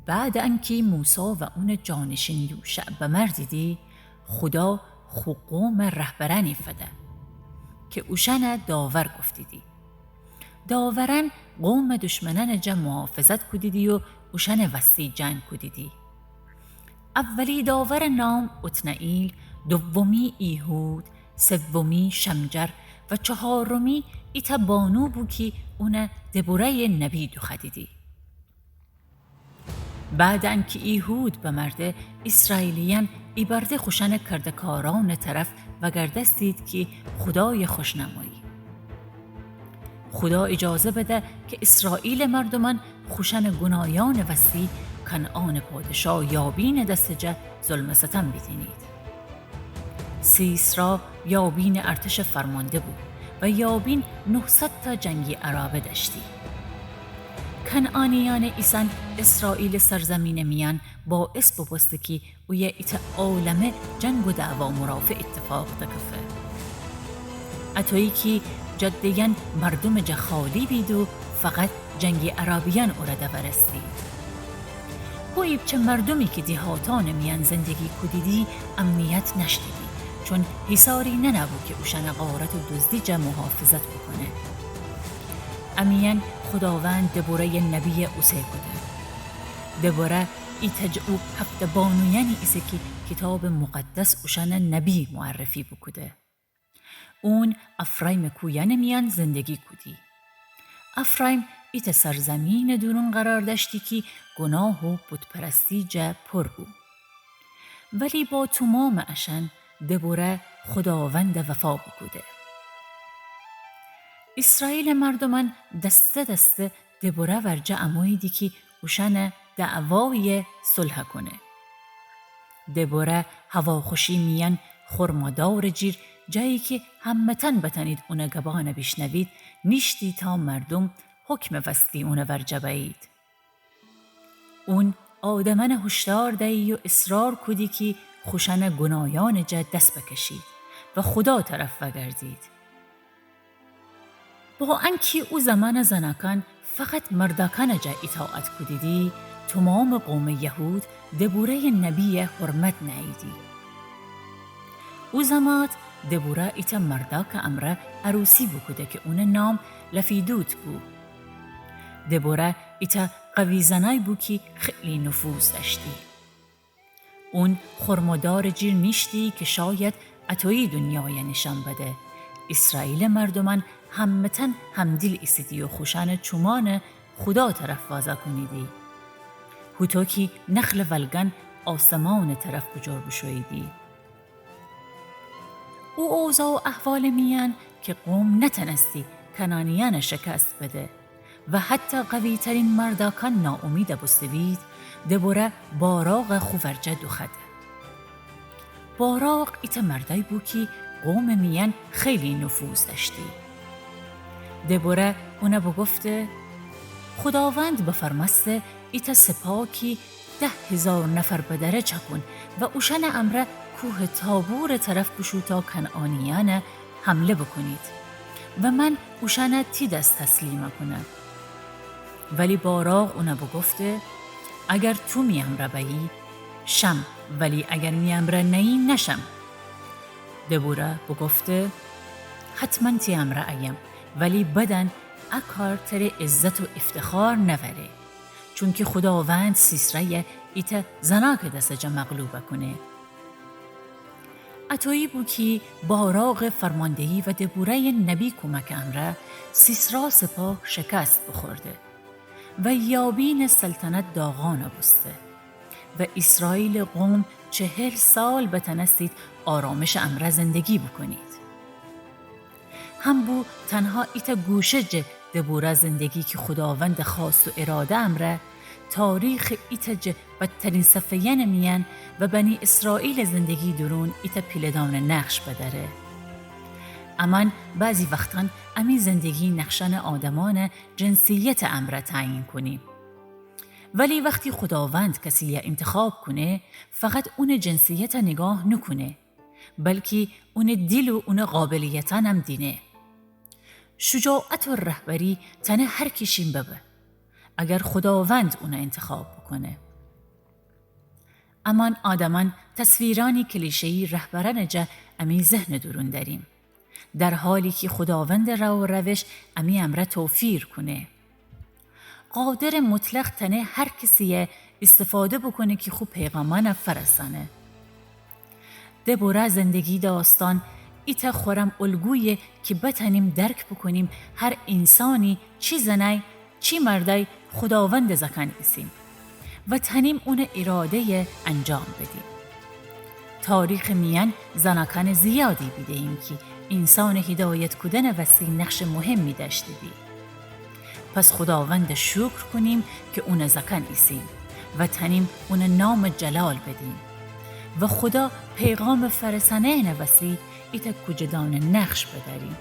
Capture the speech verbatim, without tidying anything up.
بعد انکی موسی و اونٚ جانشین یوشع بمردیدی، خودا خو قومٚ رهبرأنی فده کی اوشأنَ داور گفتیدی. داورأن قومٚ دشمنأنٚ جا محافظت کودیدی و اوشأنٚ وستی جنگ کودیدی. اولی داورٚ نام اتنئیل، دومی ایهود، سومی شمجر و چهارمی ایتأ بانو بو کی اونَ دبوره‌یٚ نبی دوخوأدیدی. بعد انکی ایهود بمرده، ایسرائیلیأن ایبرده خوشأنٚ کردکارأنٚ طرف وگردستید کی خودایَ خوش نمویی. خودا ایجازه بده کی ایسرائیلٚ مردومأن خوشأنٚ گوناهیأنٚ وستی کنعانٚ پادشا یابینٚ دستٚ جا ظلم و ستم بیدینید. سیسرا یابینٚ ارتشٚ فرمانده بو و یابین نهصد تا جنگی عرابه دأشتی. کنعانیأنٚ ایسأن ایسرائیلٚ سرزمینٚ میأن باعث بوبوسته کی اویه ایتأ عالمه جنگ و دعوا و مرافع ایتفاق دکفه. اطویی کی جاده‌یأن مردومٚ جا خالی بید و فقط جنگی عرابیأن اورَ دورستید. هو ایپچه مردومی کی دیهاتأنٚ میأن زندگی کودیدی امنیت نأشتیدی، چون حصاری ننه‌بو کی اوشأنَ غارت و دزدی جا محافظت بوکونه. امیأن خوداوند دبوره‌یٚ نبیَ اوسه کوده. دبوره ایتأ جٚه او هفته بانویأنی ایسه کی کیتابٚ مقدس اوشأنَ نبی معرفی بوکوده. اون افرایمٚ کویأنٚ میأن زندگی کودی. افرایم ایتأ سرزمینٚ دورون قرار دأشتی کی گوناه و بت‌پرستی جا پر بو. ولی با تومامٚ اشأن دبوره خوداوندَ وفا بوکوده. ایسرائیلٚ مردومأن دسته دسته دبوره ورجه اموییدی کی اوشأنَ دعوایَ صلح کونه. دبوره هواخوشی میأن خرمادارٚ جیر، جایی کی همه‌تأن بتأنید اونٚ گبأنَ بیشنوید، نیشتی تا مردوم حکمٚ وستی اونٚ ورجه بأیید. اون آدمأنَ هوشدار دیی و اصرار کودی کی خوشأنٚ گوناهیأنٚ جا دس بکشید و خودا طرف وأگردید. با انکی او زمأنٚ زنأکأن فقط مردأکأنٚ جا ایطاعت کودیدی، تومامٚ قومٚ یهود دبوره‌یٚ نبیَ حرمت نأییدی. او زمات دبوره ایتأ مردأکٚ امرأ عروسی بوکوده کی اونٚ نام لفیدوت بو. دبوره ایتأ قوی زنأی بو کی خیلی نفوذ دأشتی. اون خرمادارٚ جیر نیشتی کی شاید اطویی دونیایَ نیشأن بده. ایسرائیلٚ مردومأن همه‌تأن همدیل ایسیدی و خوشأنٚ چومأنَ خودا طرف وازا کونیدی. هوطو کی نخلٚ ولگأن آسمانٚ طرف بوجور بوشوییدی. او اوضاع و احوالٚ میأن کی قوم نتأنستی کنعانیأنَ شکست بده و حتی قوی‌ترین مردأکأن ناامیدَ بوسته‌بید، دبوره باراقَ خو ورجه دوخوأده. باراق ایتأ مردأی بو کی قومٚ میأن خیلی نفوذ دأشتی. دبوره اونَ بوگفته: خوداوند بفرمأسته ایتأ سپاه کی ده هیزار نفر بدأره چأکون و اوشأنٚ امرأ کوهٚ طابورٚ طرف بوشو تا کنعانیأنَ حمله بوکونید و من اوشأنَ تی دس تسلیم کونم. ولی باراق اونَ بوگفته: اگر تو می امرأ بأیی، شم، ولی اگر می امرأ نأیی، نشم. دبوره بوگفته: حتماً تی امرأ أیم، ولی بدأن ا کار تره عزت و افتخار نأوره. چونکی خوداوند سیسرایَ ایتأ زنأکٚ دسٚ جا مغلوب کونه. اطویی بو کی باراقٚ فرماندهی و دبوره‌یٚ نبی کومکٚ امرأ سیسرا سپاه شکست بوخورده و یابینٚ سلطنت داغانَ بوسته و ایسرائیلٚ قوم چهل سال بتأنستید آرامشٚ امرأ زندگی بوکونید. هم بو تنها ایتأ گوشه جٚه دبوره زندگی کی خوداوندٚ خواست و اراده امرأ تاریخٚ ایتأ جٚه بدترین صفحه‌یأنٚ میأن و بنی اسرائیلٚ زندگی دورون ایتأ پیله‌دانه نقش بدأره. امأن بعضی وختأن امی زندگی نقشأنٚ آدمأنٚ جنسیتٚ امرأ تعیین کونیم. ولی وختی خوداوند کسیَ اینتخاب کونه، فقط اونٚ جنسیتَ نیگاه نوکونه، بلکی اونٚ دیل و اونٚ قابلیتأنم دینه. شجاعت و رهبری تأنه هر کی‌شین ببه، اگر خوداوند اونَ اینتخاب بوکونه. امان آدمأن تصویرأنی کلیشه‌یی رهبرأنٚ جا امی ذهنٚ دورون دأریم، در حالی کی خوداوندٚ رو و روش امی امرأ توفیر کونه. قادرٚ مطلق تأنه هر کسیی ایستفاده بوکونه کی خو پیغامأن فأرسأنه. دبورا زندگی داستان ایتأ خورم الگویه کی بتأنیم درک بوکونیم هر اینسانی چی زنأی، چی مردأی خوداوندٚ زأکأن ایسیم و تأنیم اونٚ ایراده‌یی انجام بدیم. تاریخٚ میأن زنأکأنٚ زیادی بیده‌ییم کی اینسانٚ هیدایت کودنٚ وسی نقشٚ مهمی دأشتیدی. پس خوداوندٚ شکر کونیم کی اونٚ زأکأن ایسیم و تأنیم اونٚ نامٚ جلال بدیم و خودا پیغامٚ فأرسأنه‌یٚنٚ وسی ایتأ کوجه‌دانه نقش بدأریم.